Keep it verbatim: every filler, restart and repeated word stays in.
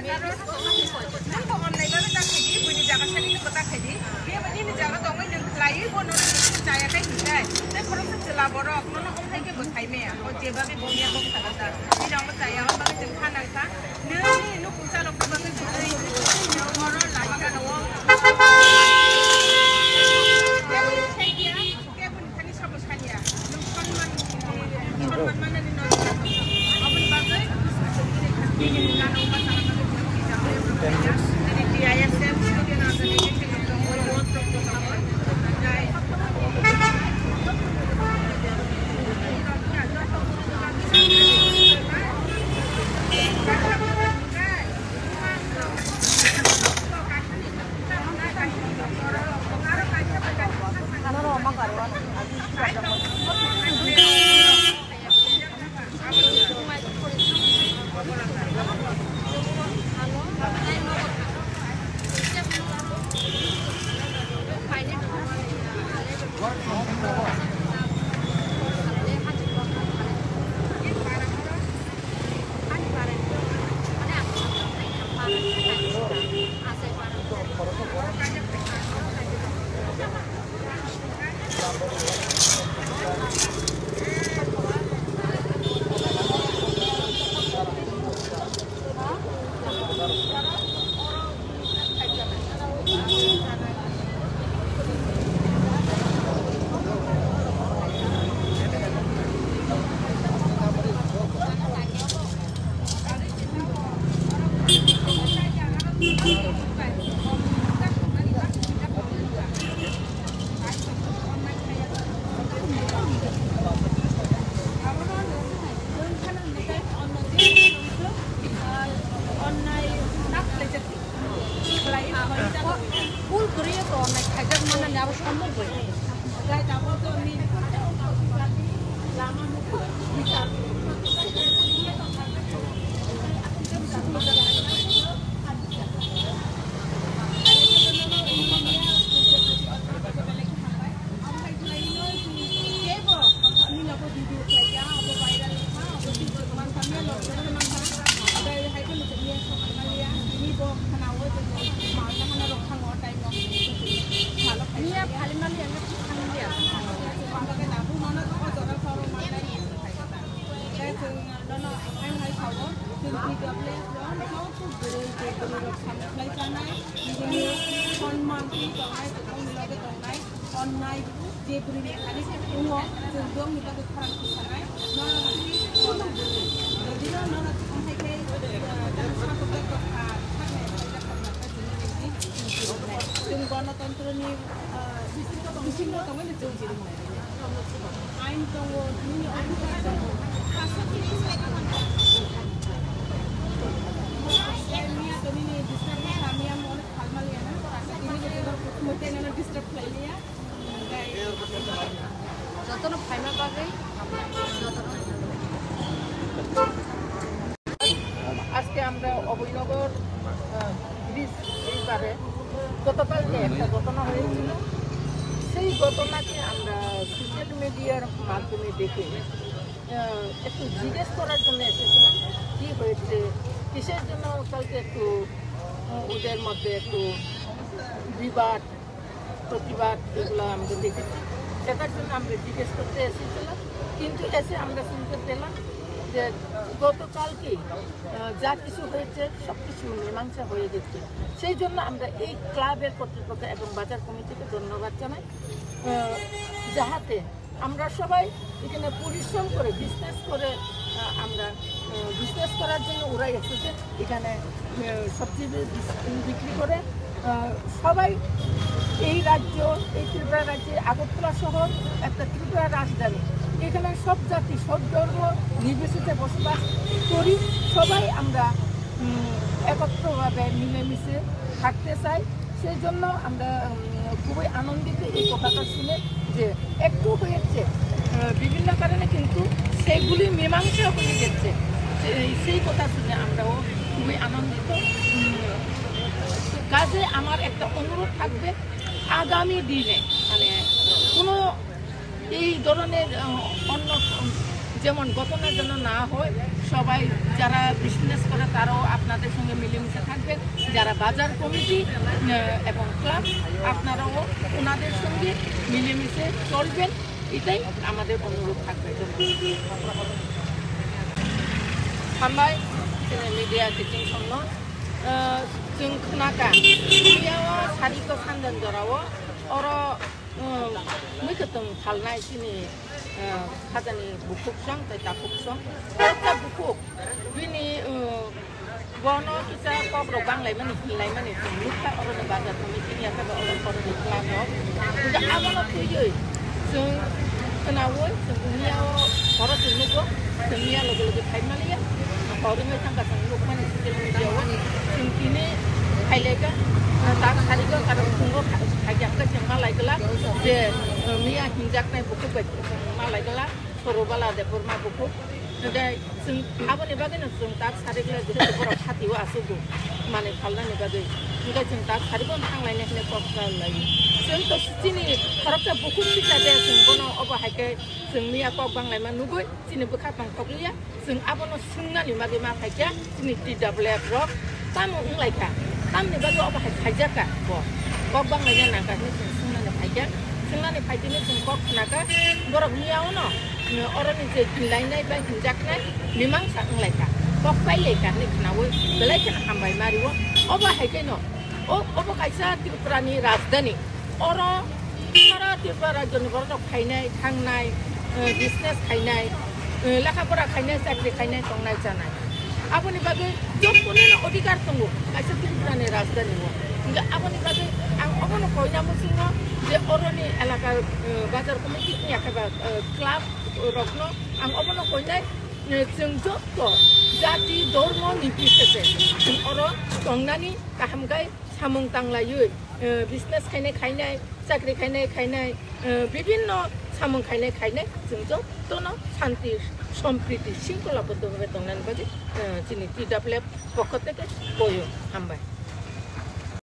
Nungbo online babe ta khaidi, buini jaga sani nungbo ta khaidi. Biyaba nini jaga tongwi nung khlaiwi bo nono chaya khai hinkhai. Tei khoroksa chwla borok nono ongkhai khe bo khai maya. O jebabe bo miya bo khala ta. Bini ongbo chaya, o bagwi chwng kha nang kha. Nini nukung chalok bagwi bwtwi, bwtwi nung oro lama gana o. Keboni thani sabo sanya, nwng sonman, sonman manani norok. Aboni bagwi T I S F student organization of the whole world of the power. Online tak khlaijak. Khlai, khlai, tak. Full kwrwi to online khaijak manani abo sombok bai. Jai tabuk to ni lama nukha. Sonman twi tongnai, tongmani loge tongnai. Onnai je bwrwini thani se wngo, chwng bongni bagwi khorang thwkhanai, norok twi kono bwrwi. Jodi no norok thangthai khe, eh, tamo sakokjak tongkha, saknai khaijak tongkha, chwng bini chwng chiriknai. Chwng gonotontroni, eh, bisingo tongmani chwng chiriknai. Ain tongo, nini officer tongo. Miya to nini disturb kha, miya mo onek phalmaliya na. Tini ke tino, mo teno disturb khailiya. Jotono phaima bagwi jotono. আজকে আমরা অভয়নগর, আহ, ব্রিজ এই পারে গতকালকে একটা ঘটনা হয়েছিল। সেই ঘটনাকে আমরা সোশ্যাল মিডিয়ার মাধ্যমে দেখে, আহ, একটু জিজ্ঞেস করার জন্য এসেছিলাম, কি হয়েছে, কিসের জন্য কালকে একটু, আহ, ওদের মধ্যে একটু বিবাদ প্রতিবাদ এগুলো আমরা দেখেছি। সেটার জন্য আমরা জিজ্ঞেস করতে এসেছিলাম, কিন্তু এসে আমরা শুনতে পেলাম যে গতকালকেই, আহ, যা কিছু হয়েছে সব কিছু মীমাংসা হয়ে গেছে। সেই জন্য আমরা এই ক্লাবের কর্তৃপক্ষ এবং বাজার কমিটিকে ধন্যবাদ জানাই, আহ, যাহাতে আমরা সবাই এখানে পরিশ্রম করে, বিজনেস করে, আহ, আমরা, আহ, বিজনেস করার জন্য ওরা এসেছে এখানে, আহ, সবজি বি-, বিক্রি করে। আহ, সবাই এই রাজ্য, এই ত্রিপুরা রাজ্যে আগরতলা শহর একটা ত্রিপুরা রাজধানী, এখানে সব জাতি, সব ধর্ম নির্বিশেষে বসবাস করি। সবাই আমরা, উম, একত্রভাবে মিলেমিশে থাকতে চাই। সেই জন্য আমরা, উম, খুবই আনন্দিত এই কথাটা শুনে যে একটু হয়েছে, আহ, বিভিন্ন কারণে, কিন্তু সেগুলি মীমাংসা হয়ে গেছে। সেই, সেই কথা শুনে আমরাও খুবই আনন্দিত। উম, কাজে আমার একটা অনুরোধ থাকবে, আগামী দিনে মানে কোনো এই ধরনের, আহ, অন্য, উম, যেমন ঘটনা যেন না হয়, সবাই যারা বিজনেস করে তারাও আপনাদের সঙ্গে মিলেমিশে থাকবেন, যারা বাজার কমিটি, আহ, এবং ক্লাব আপনারাও ওনাদের সঙ্গে মিলেমিশে চলবেন, এটাই আমাদের অনুরোধ থাকবে। ধন্যবাদ। Hambai, chini media attention no, ah, chwng khnaka, media o sari ko sandan jora o, oro, ah, mui kwtwng phalnai chini, ah, khajani bukhuk song tei takhuk song, khoroksa bukhuk, bini, ah, Bono kisa kok rok bang lai mani, hin lai mani, chwng nukha oro ni bazar committee ni yakha ba oro oro ni club rok. Hingke abono twiwi chwng khnaui, chwng miya o oro chwng nugo, chwng miya loge loge phai maliya. Oro wngwi thangkha chwng nukmani social media o. Chwng tini phai lai kha, tak sari kha, karon chwng o phai, phai kha, chwng ma lai glak je, miya hinjak nai bukhuk bai chwng ma lai glak, Sorobala Debbarma bukhuk. Hingke chwng aboni bagwino chwng tak sari glak, jehetu borok hatio aswk bo manwi phalnani bagwi. Hingke chwng tak sari bo thang laina hinwi kok sa lai. Chwng to chini khoroksa bukhuk sika de, chwng bono obo hai khe chwng miya kok bang laima nugwi chini bwkha tong thok liya. Chwng abono swngnani bagwi ma phai kha chini T W F rok. Tamo wng lai kha, tamni bagwi obo hai khaijak kha bo. Kok bang laina nang kha hinwi chwng swngnani phai kha. Swngnani phai tini chwng kok khna kha, borok miya ono, mm, oroni je hinlainai bai hinjaknai mimangsa wng lai kha. Kok pai lai kha hinwi khnaui belai kheno hambai ma rio. Obo hai khe no, o, obo kaisa Tripura ni rajdhani. Oro sara Tripura rajyoni borok rok khainai, thangnai, eh, business khainai, eh, lekha pora khainai, chakri khainai, tongnai, chanai. Aboni bagwi jotono odhikar tongo kaisa Tripura ni rajdhani o. Hingke aboni bagwi ang obono koina muchungo je oroni elaka, eh, bazar committee ni yakha ba, eh, club rokno ang obono koinai, eh, chwng joto jati, dhormo, nirbichese chwng oro tongnani kaham khe samung tanglaiwi, eh, business khainai khainai, chakri khainai khainai, eh, bibinno samung khainai khainai, chwng jotono shanti, sompriti, shingkhola boddo bhabe tongnani bagwi, eh, chini T W F pokho theke koyo. Hambai.